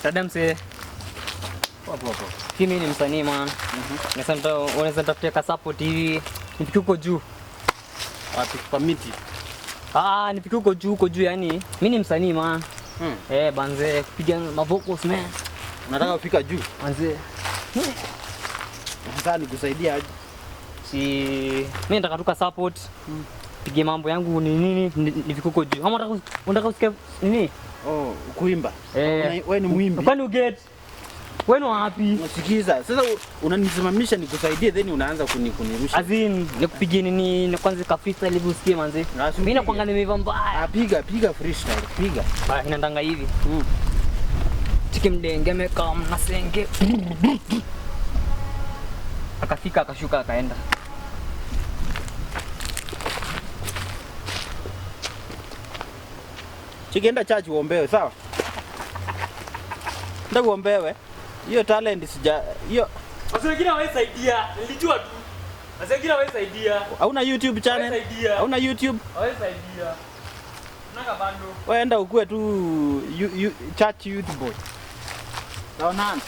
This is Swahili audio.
Dada mse, Poa poa poa. mimi ni msanii man. Unaweza nitafutia ka support hivi nifike huko juu. Wapi kwa miti? Ah, nifike huko juu yani. Mimi ni msanii man. Eh, banze kupiga ma vocals man. Unataka kufika juu? Manze. Sasa nikusaidia aje? Si mimi nataka tu ka support. Pige mambo yangu ni nini nifike huko juu. Ama unataka usikie nini? Oh, kuimba. Eh. Wewe ni mwimbi. Kwani uget? Wewe ni wapi? Unasikiza. Sasa unanisimamisha nikusaidie then unaanza kunirusha. As in, nikupigie nini na kwanza ka freestyle hivi usikie manze. Ah, si Mimi upige. nakwanga nimeiva mbaya. Ah, piga piga freestyle, piga. Ba, inandanga hivi. Chiki mdenge meka mnasenge. Akafika akashuka akaenda. Chikienda church uombewe, sawa? Ndio uombewe. Hiyo talent sija hiyo. Wasi wengine hawezi nilijua tu. Wasi wengine hawezi saidia. Hauna YouTube channel? Hawezi. Hauna YouTube? Hawezi saidia. Unaka bando. Wewe enda ukue tu church youth boy. Taonana.